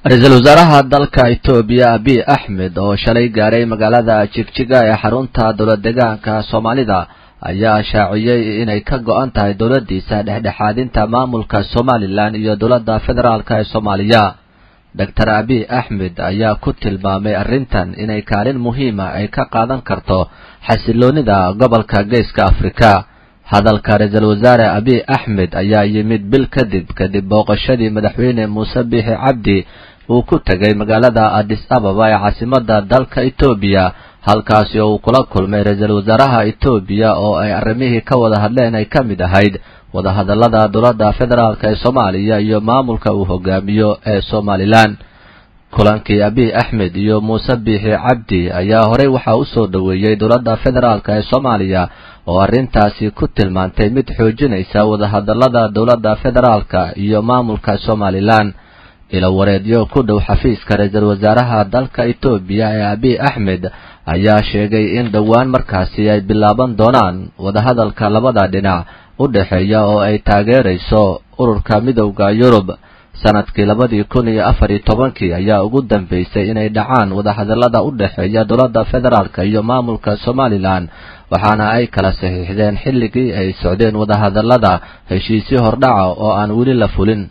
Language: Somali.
Ra-iisul wasaaraha dalka Itoobiya Abiy Axmed oo shalay gaaray magaalada Jigjiga ee xarunta dowlad deegaanka Soomaalida ayaa shaaciyey inay ka go-an tahay dowladdiisa dhexdhexaadinta maamulka Somalilan iyo dowladda federaalka ee Soomaaliya. Doctor Abiy Axmed ayaa ku tilmaamay arrintan inay kaalin muhiima ay ka qaadan karto xasiloonida gobolka Geeska Afrika. Hadalka ra-iisul wasaare Abiy Axmed ayaa yimid bil kadib booqashadii madaxweyne Muuse Biixi Cabdi uu ku tegay magaalada Addis Ababa ee caasimada dalka Itoobiya, halkaasi oo uu kula kulmay ra-iisul wasaaraha Itoobiya oo ay arrimihii ka wada hadleen ay ka mid ahayd wadahadallada dowladda federaalk ee Soomaaliya iyo maamulka uu hogaamiyo ee Somalilan. Kulankii Abiy Axmed iyo Muuse Biixi Cabdi ayaa horey waxaa u soo dhoweeyey dowladda federaalk ee Soomaaliya oo arrintaasi ku tilmaantay mid xoojinaysa wadahadallada dowladda federaalka iyo maamulka Somalilan. Ilo wareedyo ku dhow xafiiska ra-iisul wasaaraha dalka Itoobiya ee Abiy Axmed ayaa sheegay in dhowaan markaasi ay bilaaban doonaan wadahadalka labada dhinac u dhexeeya oo ay taageerayso ururka Midowda Yurub. Sanadkii 2014-kii ayaa ugu dambeysay inay dhacaan wadahadallada u dhexeeya dowladda federaalk iyo maamulka Somalilan, waxaana ay kala saxiixdeen xilligii ay socdeen wadahadallada heshiisyo hordhaca oo aan weli la fulin.